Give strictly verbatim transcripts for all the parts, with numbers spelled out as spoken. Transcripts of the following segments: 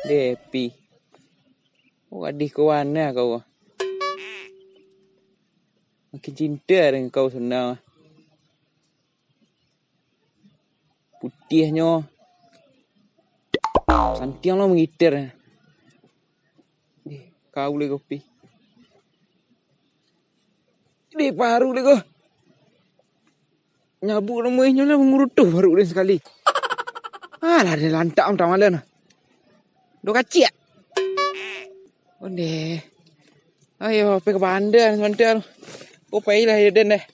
Depi. Oh, gadih ko bana kau. Makin cinta dengan kau, Sunda. Putiahnyo. Santiang lo mangiter. Deh, kau lai kopi. Deh, paru lai ko. Nyabuk namo inyo lah mangurutuh baru den sakali. Alah, den lantak mantah malam. Duo kaciak. Ondeh. Ayo, pai ka bandar sabanta. Oh, pailah yo den deh.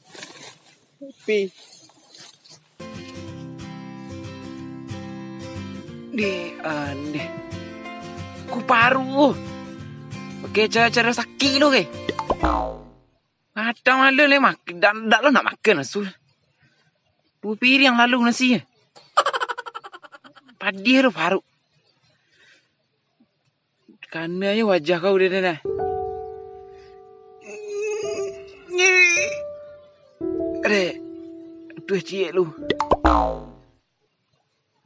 Pai. Deh, aneh. Ku paru. Pakai cara-cara sakik lo ke? Kadang malam lai mak-, dak, dak lo nak makan asu. Duo piriang lalu nasi. Padiah tu paru. Kana jo wajah kau, Den, nah. Dek, tuah ciek lu.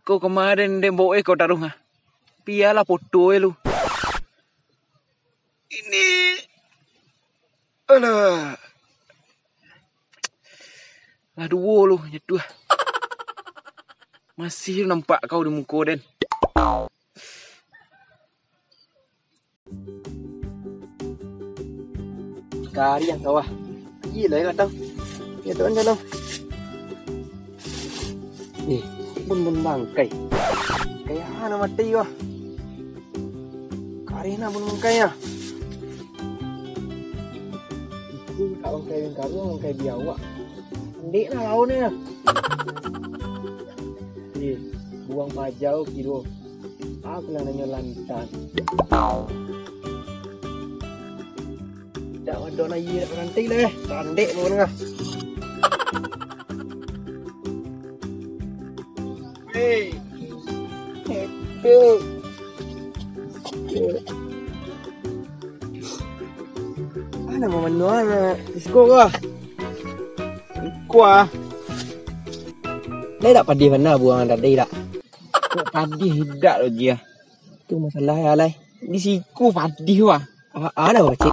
Kau kamarin den baok eh kau taruah, ah. Pialah foto eh lu. Ini. Alah. Lah duo lu, nyetuah. Masih nampak kau di muko den. Kari yang kawah. Iyolah, kadang. Ya, tuan, dalam. Eh, bun-bun bangkai. Kaya hana mati wah. Kari na bun bangkai ya. Itu tak bangkai bangkai, bangkai biawak. Ndik lah lawan ni lah. Eh, buang pajau kiro. Aku lah nanyo lantan. Dak ado na iye dak nanti lah. Tandek pun ngah. Hei. Aduh. Mana mau menua nak? Disko kah? Kuah. Lai dak padih bana buang tadi dak? Kok padih idak lo jia? Tu masalah ya lai. Di siku padih wah. Ah, ah, dah kecil.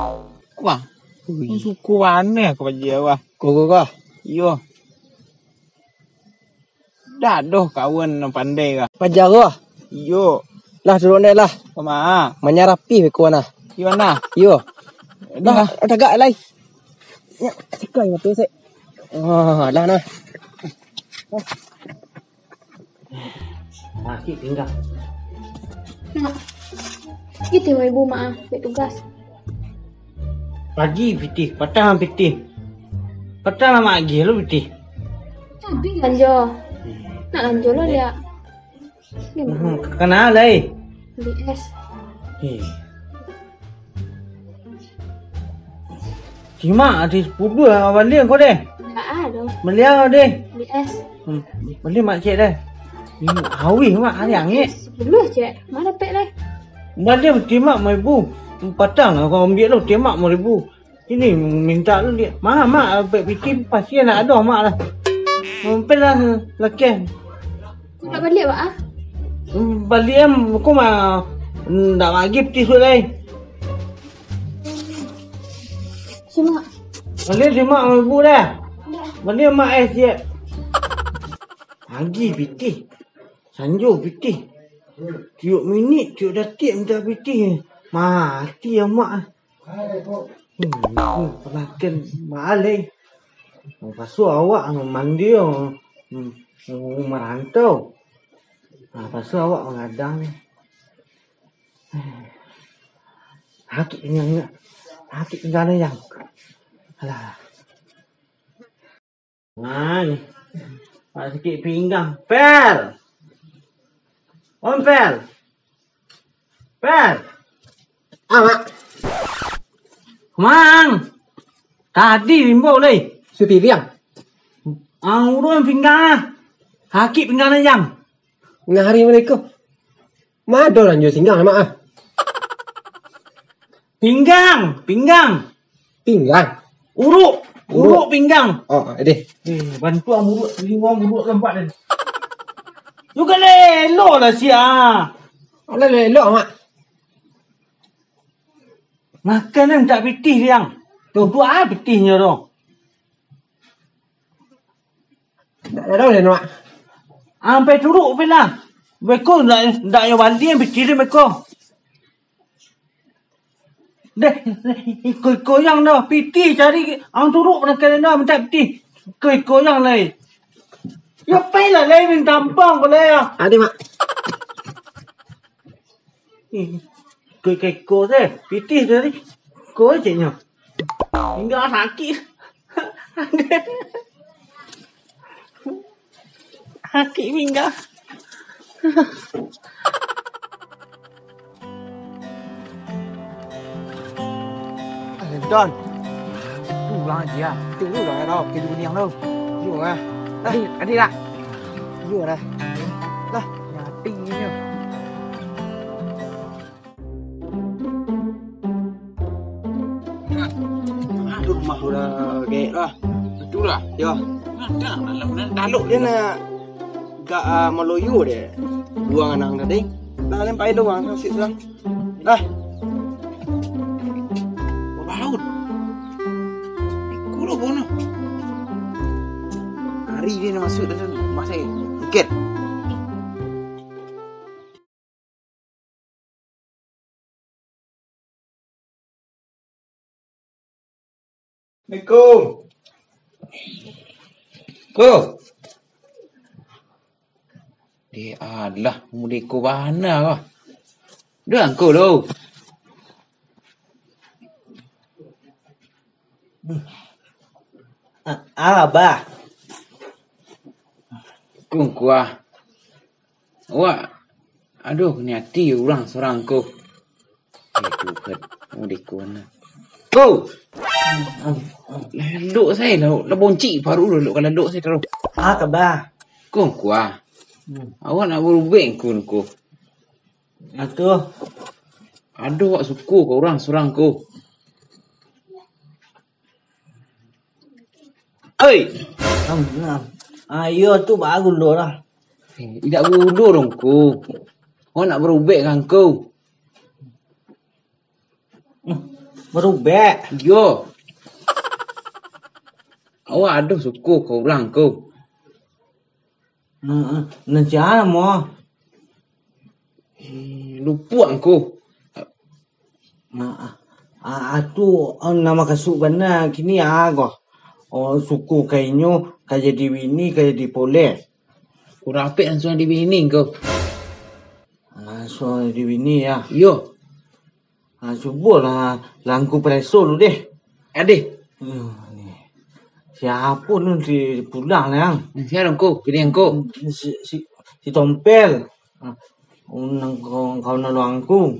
Kuah. Ui. Suku mana aku padih wah? Kau kau kau. Iyo. Dak doh kawan nan pandai kah? Paja ko. Iyo. Lah turun deh lah. Kama? Manyarapi beko nah. Iyo nah. Iyo. Dah. Lah, tagak lai. Ya, sekai mata sek. Ah, lah nah. Sakik pinggang. Nak. Itu ibu mak ah, buat tugas. Pagi pitih, patang pitih. Patang lah mak agih lu pitih. Tapi lanjo. Nak lanjo lo dia. Hmm, kana lai? B S. Eh. Simak ati sapuluah baliak ko deh. Ndak ado. Baliak ko deh. B S. Hmm, baliak mak cek deh. Ini awih mak ari angek. Sapuluah cek. Mana pek deh? Baliak timak ma ibu. Patang lah kau ambiak lo timak ma ibu. Ini minta lu dia. Mak, mak, pek pitih pasti nak ado mak lah. Mampir lah lakeh. Kau nak baliak, Pak, ah? Baliak am, aku mah ndak bagi pitih sudah lai. Simak. Baliak simak ibu dah. Baliak mak eh siap. Pagi pitih. Sanjo pitih. Tiok minik, tiok datiak minta pitih. Mati amak ah. Hmm, hmm, panakan mahal eh. Pasu awak anu mandi oh. Hmm, hmm, marantau. Ah, pasu awak mangadang ni. Sakik pinggang ni. Sakik pinggang ni yang. Alah. Nah, ni. Pak sakik pinggang. Pel. Om Pel. Pel. Ah, Mak. Mang. Tadi rimbo lai. Supi biang. Ah, urun pinggang ah. Sakik pinggang ni, Jang. Ngari mereka. Mado lanjut singgang, Mak ah. Pinggang, pinggang. Pinggang. Uruk, uruk. Uruk pinggang. Oh, deh. Eh, bantu ang uruk, lingua uruk lampak tadi. Juga lelo lah sia. Alah, elok-elok, Mak. Makan ni mintak pitih, Diang. Tu, tu ah pitihnyo tu. Ndak ado lai, Mak. Ampai turuk pai lah. Beko ndak, ndak yo balian pitih deh beko. Deh, iko-iko yang dah pitih cari, ang turuk pernah kalian dah mintak pitih. Iko-iko yang lai. Yo pai lah lai minta ampang ko lai ah. Ade, Mak. Iko-iko se, pitih tadi. Ko ceknyo. Hingga sakik. Sakik pinggang. Eh, Don. Pulang aja ya. Tunggu lah, tau. Tidur niang tu. Yo, eh. Lah. Adi, Adi lah. Yo, lah. Lah, nyati ni. Itu rumah udah gaek lah. Itu lah. Yo. Ada malam ni. Dalok dia nak gak uh, maloyo deh. Buang anang tadi. Lah, lain pakai doang nasib lah. Lah. Baut. Kulo bono. Hari dia nak masuk dalam rumah saya. Bukan. Assalamualaikum. Ko. Dek alah, mudeko bana kah? Dah angko lo. Ah, ah, bah. Kungkuah. Awak, aduh, ni ati urang surang ko. Eh, Tuhan, mau dikuan lah. Ko! Lalok saya lah, lah boncik paru lalok, lalok saya taruh. Ah, kaba. Ko, kuah. Hmm. Awak nak berubah ko, ko. Atuh. Aduh, awak suku ko urang surang ko. Oi! Am, am. Ah, iyo tu baru lo lah. Eh, indak baru lo dong ko. Awak nak barubek kan ko? Barubek? Iyo. Awak aduh suku ka urang ko. Heeh. Nan sia namo? Eh, lupo angku. Nah, ah, ah, tu, ah, nan makasuik bana kini ah, ko. Oh, suku ka inyo, ka jadi bini, ka jadi poleh. Urang apek langsuang di bini ko. Langsuang di bini, ya. Iyo. Ah, cubolah langku preso lu deh. Adeh. Hmm, ni. Siapo nun si pulang ni, ang? Sia dong ko, bini angku. Si, si, si Tompel. Ah, nang ko, kau nolong angku.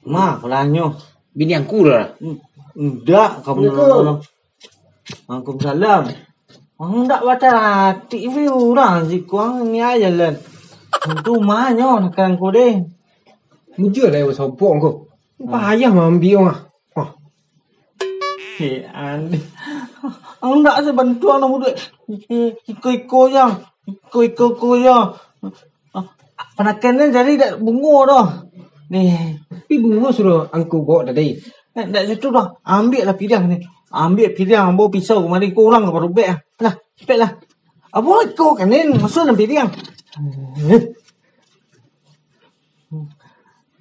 Ma, kulanyo. Bini angku lah. Hmm, indak, kau nolong. Waalaikumsalam. Ang ndak bataratik be urang siko ang ni aja, Len. Untung manyo nakan ko deh. Mujur lah, sobok ko. Payah maambiak ah. Wah. Eh, aneh. Ang ndak sabantuak nang muduik. Iko-iko yang. Iko-iko yang. Ah, panakan ni jadi dak bungo doh. Ni. Tapi bungo suruh angku bawa tadi. Eh, dak situ doh. Ambiak lah piriang ni. Ambiak piriang, bawa pisau kemari. Ko urang ka barubek ah. Lah, cepet lah. Apo iko kanin masuk dalam piriang.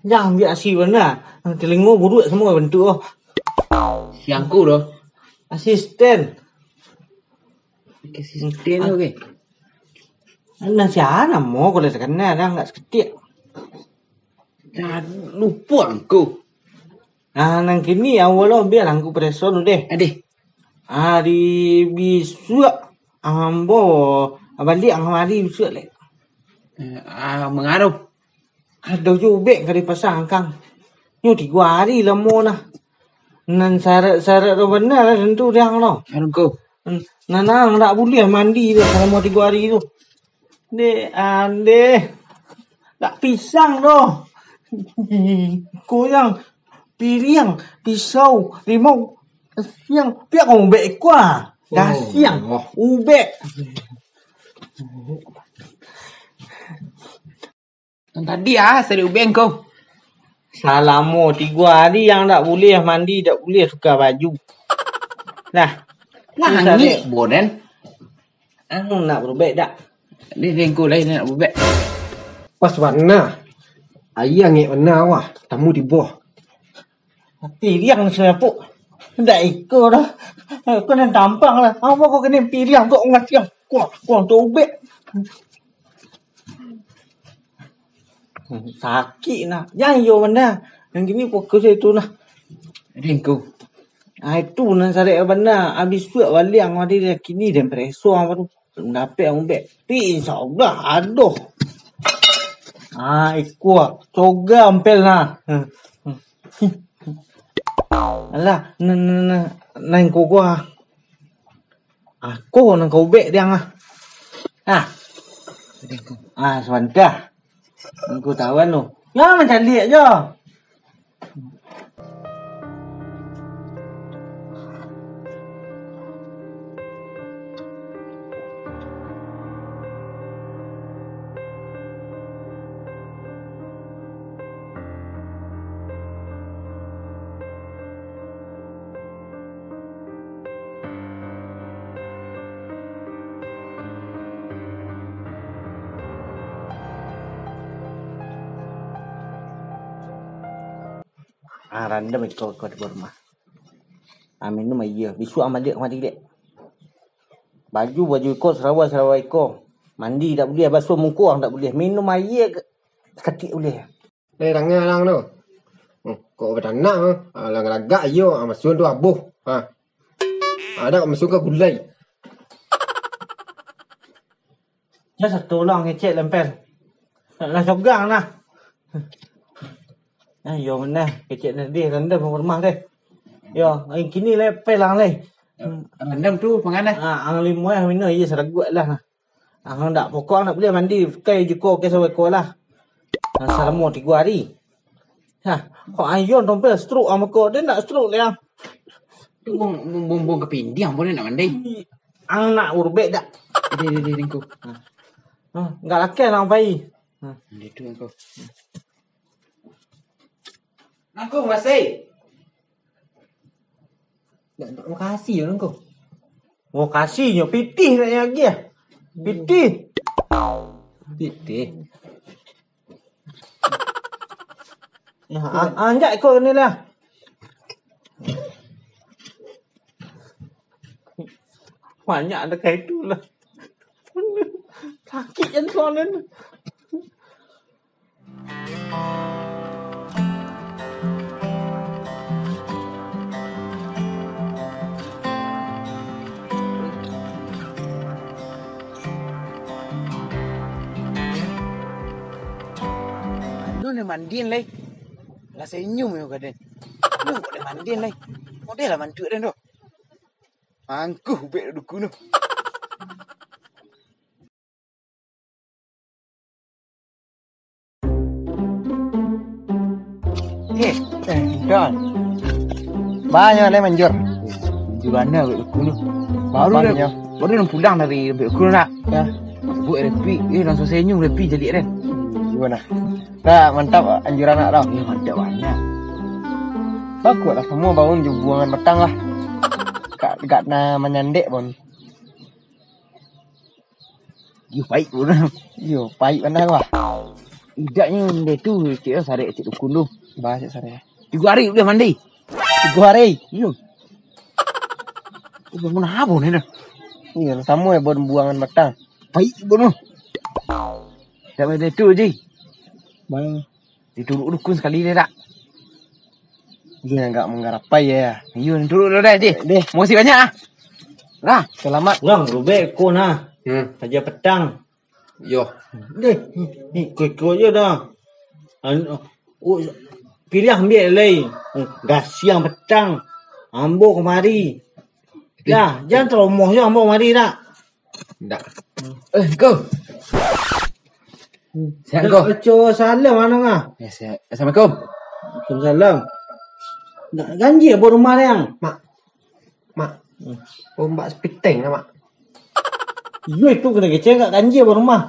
Jan ambiak asi bana. Telingo buruak semua bentuk oh. Si angku doh. Asisten. Asisten tu ke? Nan sia namo ko lah takana dah, ndak saketek. Dah lupo angku. Nah, nan kini awal lo biar angku preso lu deh. Adeh. Hari bisuak ambo baliak kamari bisuak lek. Eh, ah, mangaruh. Ado jo ubek ka dipasang kang. Nyo tigo hari lamo nah. Nan sarat-sarat tu bana lah tentu diang tu. Anu ko. Nan ang dak buliah mandi tu salamo tigo hari tu. Dek, andeh. Dak pisang tu. Koyang, piriang, pisau, limau. Siang, piak kau ubek kuah. Dah siang, ubek. Tadi ah, sari ubeng ko. Salamo tigo ari yang dak buliah mandi, dak buliah tukar baju. Nah, Lah, angik, Bonen. Anu nak berubek dak? Ni lengko lain nak berubek. Pas bana. Aia angek bana wah, tamu tibo. Piriang senyapuk. Dak iko dah. Iko nan tampang lah. Apa kau kena piriang kau ngasiang? Kuang, kuang tu ubek. Sakik nah. Jan iyo bana. Yang kini fokus itu nah. Ringku. Ah, itu nan sarik bana. Habis suak baliang tadi dah kini dan preso apa tu. Dapek yang ubek. Tapi insyaallah aduh. Ah, iko coga ampel nah. Alah, nan nan nan nan kuah. Ako nan ka ubek diang ah. Ah. Ah, sabanta. Angku tawan tu. Yo mancaliak jo. Ah, randam iko, iko di rumah. Ah, minum aia. Bisuak ah maliak kamari dek. Baju, baju iko, sarawa, sarawa iko. Mandi dak buliah, basuah muko dak buliah. Minum aia ke-, saketek buliah. Eh, danga alang tu. Hmm, kok batanak tu. Alang lagak iyo, ah, masuan tu abuh. Ha. Ada masuan ka gulai. Yo satu lah ngecek lempel. Nak sogang lah. Ah, yo mana kecek tadi randam rumah deh. Yo, ai kini le pelang le. Randam tu pangan lah. Ah, ang limo yang minum iya saraguak lah. Ang dak pokok ang dak boleh mandi pakai jiko ke saweko lah. Ah, salamo tigo hari. Hah, kok ayo tompel stroke ama kau dia nak stroke le ang. Tu bung bung bung, bung kepindiang boleh nak mandi. Ang nak urbek dak? Di di di ringku. Ha, enggak lakai lah pai. Ha. Di tu engkau. Nangku masih. Dak, dak makasih yo nangku. Makasih nyo pitih nak lagi ah. Pitih. Pitih. Nah, an- anjak ikut ni lah. Banyak ada kayak itu lah. Sakit kan soalnya. Anu ni mandian lai. Lah senyum yo kaden. Lu kok ni mandian lai. Model lah mantuk den tu. Angkuh ubek dukun tu. Eh, eh, Don. Banyak lah manjur. Di mana ubek dukun tu? Baru Abang dia, nyo. Baru dia pulang dari ubek dukun nak. Ya. Buat repi, eh langsung senyum repi jadi den. Gimana? Nah, mantap anjuran nak tau. Eh, mantap banyak. Bakulah semua bangun jo buangan petang lah. Kak, kak na manyandek pun. Yo, paik pun. Yo, paik bana wah. Idaknyo dia tu, cik, sarek cik dukun tu. Bah, cik sarek. Tigo hari udah mandi. Tigo hari. Yo. Udah mana apa ni dah? Iya, sama ya buangan petang. Paik pun. Tak ada tu, Ji. Bang. Dituruk dukun sekali dia tak? Dia agak menggarapai ya. Iyo, turuk dulu dah, Ji. Deh. Makasih banyak ah. Lah, selamat. Bang, robek ko nah. Hmm. Saja petang. Yo. Deh, ni kau je dah. An- oh, pilihan ambil lai. Gasiang petang. Ambo kemari. Dah, jangan teromoh je ambo kemari dah. Ndak. Eh, ko. Siap, ko. Oco salam, mano ngah? Ya, siap. Assalamualaikum. Waalaikumsalam. Nak ganjil buat rumah yang? Mak. Mak. Hmm. Ombak sepiteng lah, Mak. Iyo, itu kena kecek kat ganjil buat rumah.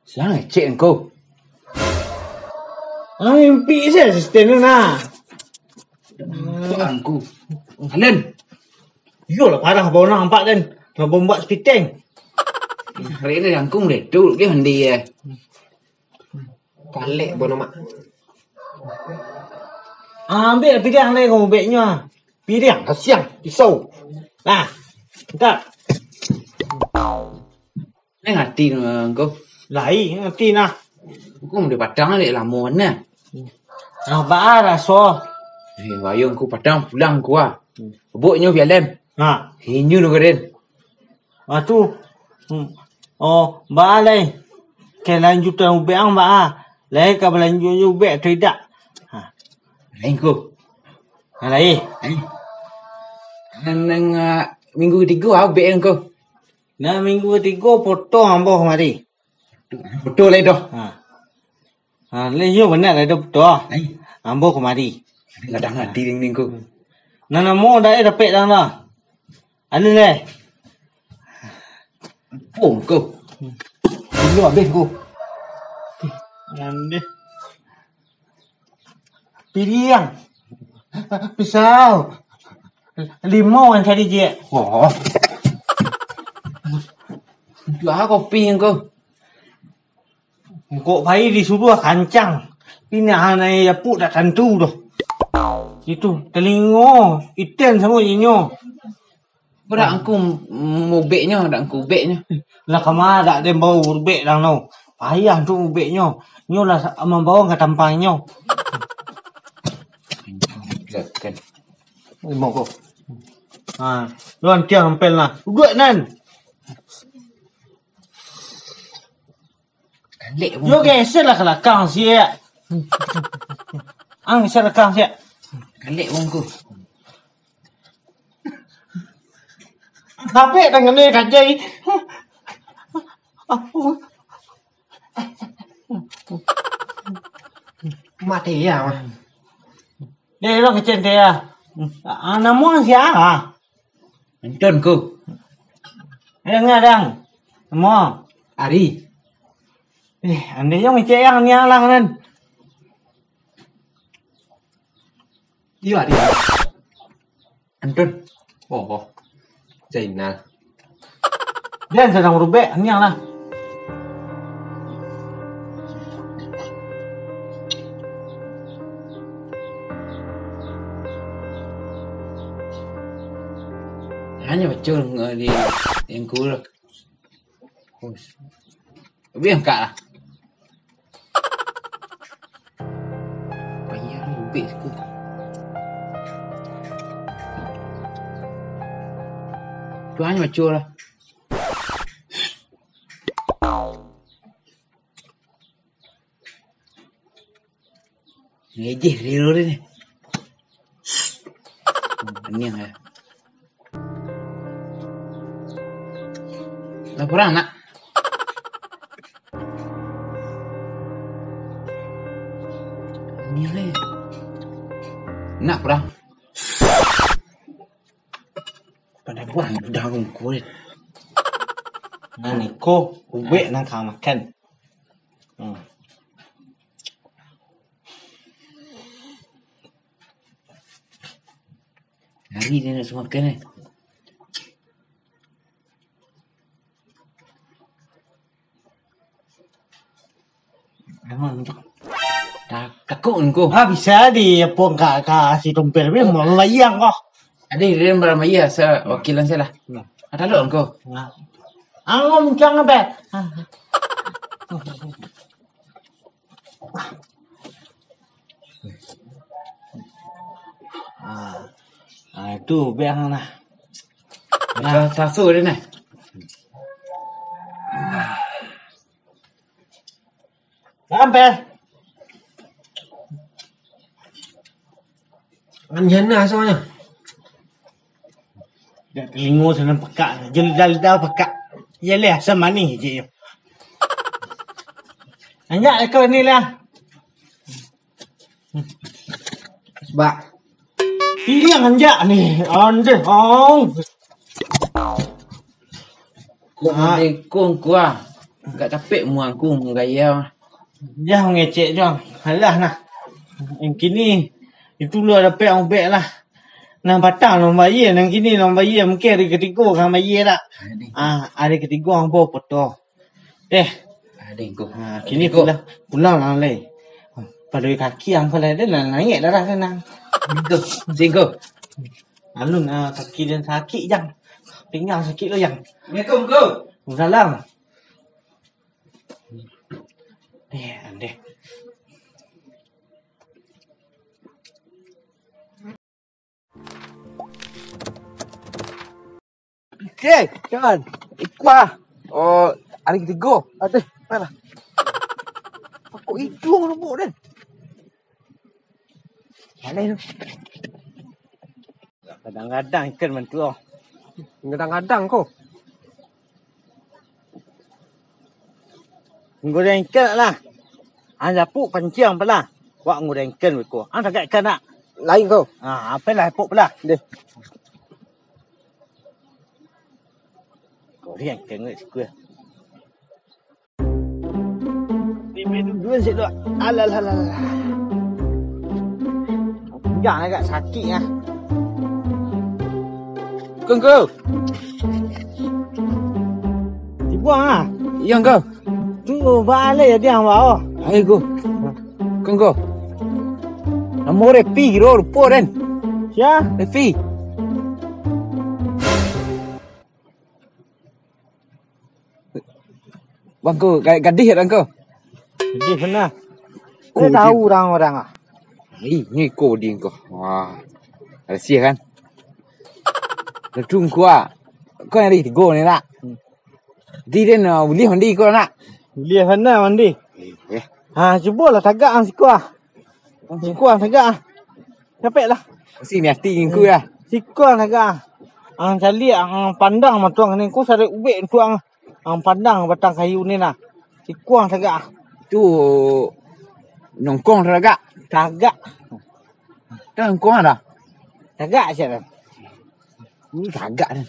Siang ngecek engkau. Ah, mimpi sajo asisten tu nah. Angku. Alen. Iyolah, parah bau nampak den. Lah bomba sepiteng. Hari ni angku mulai tu, dia mandi ya. Kalek bono mak. Ambiak piriang lai kau ubeknyo. Piriang, kasiang, pisau. Nah, mintak. Ni ngarti ngko. Lai ngarti nah. Aku mau dipatang dek lamo nah. Nah, baa raso. Eh, ayo aku patang pulang ku ah. Buknyo bialem. Nah. Inyo nu keren. Ah, tu. Hmm. Oh, baa lai. Kelanjutan ubek ang baa. Lai ka balanjut jo ubek atau idak? Ha. Lain ko. Ha, lain. Lain. Nang, nang, ah, minggu ketigo ah, ubek ang ko. Nah, minggu ketigo potong ambo kamari. Betul lai doh. Ha. Ha, lai iyo bana lai doh potong. Lain. Ambo kamari. Kadang ati ding ko. Nah, namo dak dapek dang lah. Anu lai. Pom ko. Dulu habis ko. Ande. Piriang. Pisau. Limo yang cari je. Oh. Itu ah kopi ko. Kok pai disuruah kancang. Pindah naik yapuk dak tantu doh. Itu telingo iten samo inyo. Berak angku mubeknyo, dak angku ubeknyo. Lah kama dak den bawa ubek dang no. Payah tu ubeknyo. Nyo lah sa-, mambawa ka tampangnyo. Imo ko. Ha, luan tiang ampel lah. Uduak nan. Kalek pun. Yo geser lah ka lakang siak. Ang geser lakang siak. Kalek pun ko. Sampai tangan ni kajai. Mati ya mah. Dia orang kecil dia. Ah, namuang siapa? Anton ko. Dang, dang. Mo. Ari. Eh, andai yang ngecek yang ni lah kan. Iyo, Ari. Anton. Oh, oh. Zainal. Dia sedang rubek, niang lah. Hanya betul di yang kurang. Bus. Lebih angkat lah. Payah ni ubek siku. Tu hanya macam lah. Ngejeh riro ni. Niang ya. Laporan nak. Niang ya. Nak perang. Pada buah daun kulit. Nah, niko ubek nang ka makan. Hmm. Hari dia nak semakan eh. Memang tak takut engkau. Ha, bisa di apa ka, ka si tompel ni mau layang kau. Ada dia dalam mayar sewakilan saya lah. Nah. Ada lo engkau. Nah. Angom cang apa? Ah, ah, itu biang lah. Nah, sasu dia ni. Sampai. Anjana soalnya. Dak telingo sana pekak, jeli dah pekak. Ya leh, asam manih je. Anjak ekor ni lah. Sebab. Pilihan anjak ni. Anjir, oh. Assalamualaikum, kuah. Agak capek muang ku menggayau. Dah mengecek je. Alah nah. Nan kini, itu lah dapek ubek lah. Nan patang lah bayia, nan kini lah bayia, mungkin hari katigo ka bayia dak. Ah, hari katigo ambo potong. Eh. Hari ko. Ah, kini pulang, pulang lah lai. Pado kaki ang pala dah lah naiak darah tu nah. Singko, singko. Alun ah, kaki den sakik, Jang. Pinggang sakik lo, Jang. Assalamualaikum, Bro. Waalaikumsalam. Eh, andeh. Eh, kawan. Ikua. Oh, hari katigo. Adeh, mana? Kok iduang rambut den? Aneh tu. Kadang-kadang ikan mantuah. Kadang-kadang ko. Goreng ikan lah. Ang japuk panciang pala. Wak goreng ikan beko. Ang tagak ikan nak? Lain ko. Ah, apa lah japuk pala? Deh. Goreng ikan sikua. Bibir duduan sik tu. Alah, alah, alah, alah. Pinggang agak sakik ah. Kongko. Dibuang ah. Iya, Kongko. Tu balai jadi ang bao. Ayo, Kongko. Kongko. Namo Repi kiro lupo den. Sia? Repi. Bangko, ga-, gadih tak bangko? Gadih bana. Ko Dia tahu urang-urang ah. Ih, ni ko di ko. Wah. Rahsia kan? Ladung ko ah. Ko hari tigo ni nak. Hmm. Di den, ah, boleh mandi ko nak? Boleh bana mandi. Eh, eh. Ha, cubolah tagak ang siko ah. Siko ang tagak ah. Capek lah. Mesti ni hati ngku lah. Siko ang tagak ah. Ang caliak, ang pandang matuang ni. Ko sarek ubek tuang. Ang pandang batang kayu ni nah. Siko ang tagak ah. Tu nyongkong tagak. Tagak. Tu nyongkong dah. Tagak siap dah. Ini tagak dah.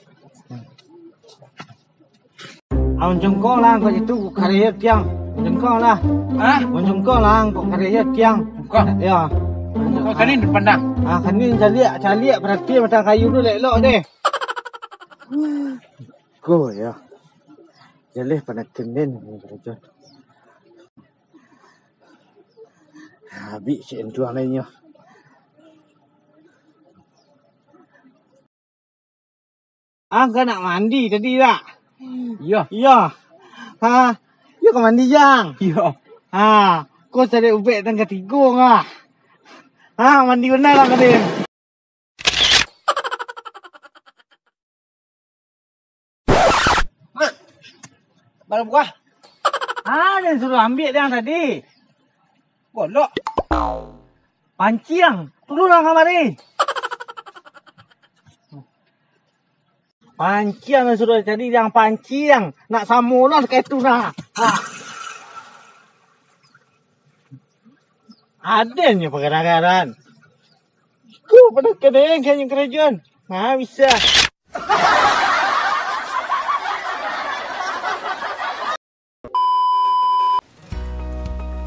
Ang congkong lah, angkau itu kareh tiang. Congkong lah. Hah? Ang congkong lah, angkau kareh tiang. Congkong? Ya. Kau kani pandang? Ah, kani caliak, caliak, perhati batang kayu tu elok-elok deh. Ko ya. Jaleh pandang kenden ni karajo. Habis si entuang lainnya. Angka nak mandi tadi tak? Iyo. Iyo. Ha, iyo ka mandi jang. Iyo. Ha, ko cari ubek tangga tigo ngah. Ha, mandi benar lah kadin. Mak, bala buah. Ah, den suruh ambiak den tadi. Golok. Panciang. Turunlah kamari. Panciang den suruh tadi, den panciang. Nak samo lah sakali tu nah. Ha. Aden nyo pagadaran. Ko pado kadang kayaknyo karajoan. Ha, bisa.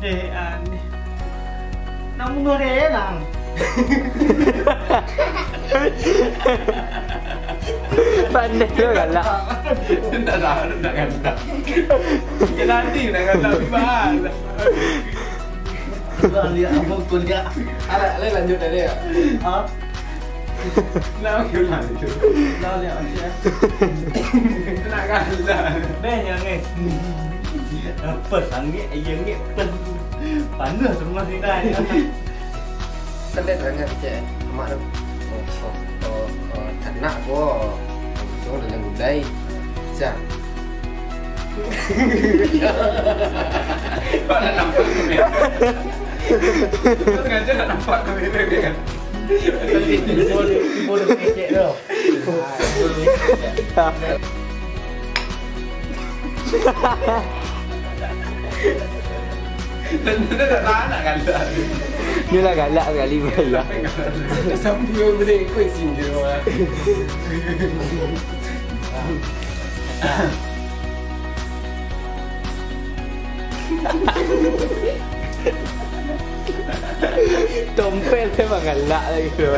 Eh, aneh. Nak bunuh dia, Nang. Pandai lo galak. Ndak tahu, ndak galak. Kena hati, ndak galak, gimana? Kau lihat apa kau lihat? Alah, alah, lanjut tadi ya. Ha? Nak aku lanjut. Nak lihat macam mana? Nak galak. Beh, yang ni. Apa sangat, yang ni apa? Panas semua sini dah. Tadi tanya cek, amak tu. Oh, oh, oh, oh, tak nak ko. Langsung dalam gulai. Siap. Kau nak nampak kamera? Kau sengaja nak nampak kamera kan? Timbul, timbul kecek tu. Tentu dah tak tahan nak galak. Ni lah galak sekali, Bang. Sambil boleh kau isi je, Bang. Pel memang galak lagi tu.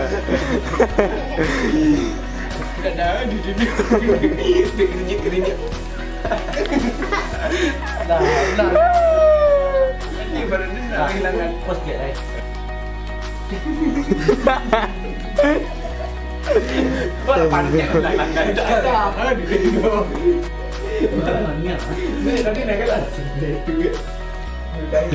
Dah, dah, dia, dia, dia. Dia kerinjik, kerinjik. Dah, dah. Nanti baru dia nak kehilangan. Pos dia, eh. Kau dah pancet, dah, dah, dah. Dah, dah. Dah, dah. Dah, dah. Dah, dah.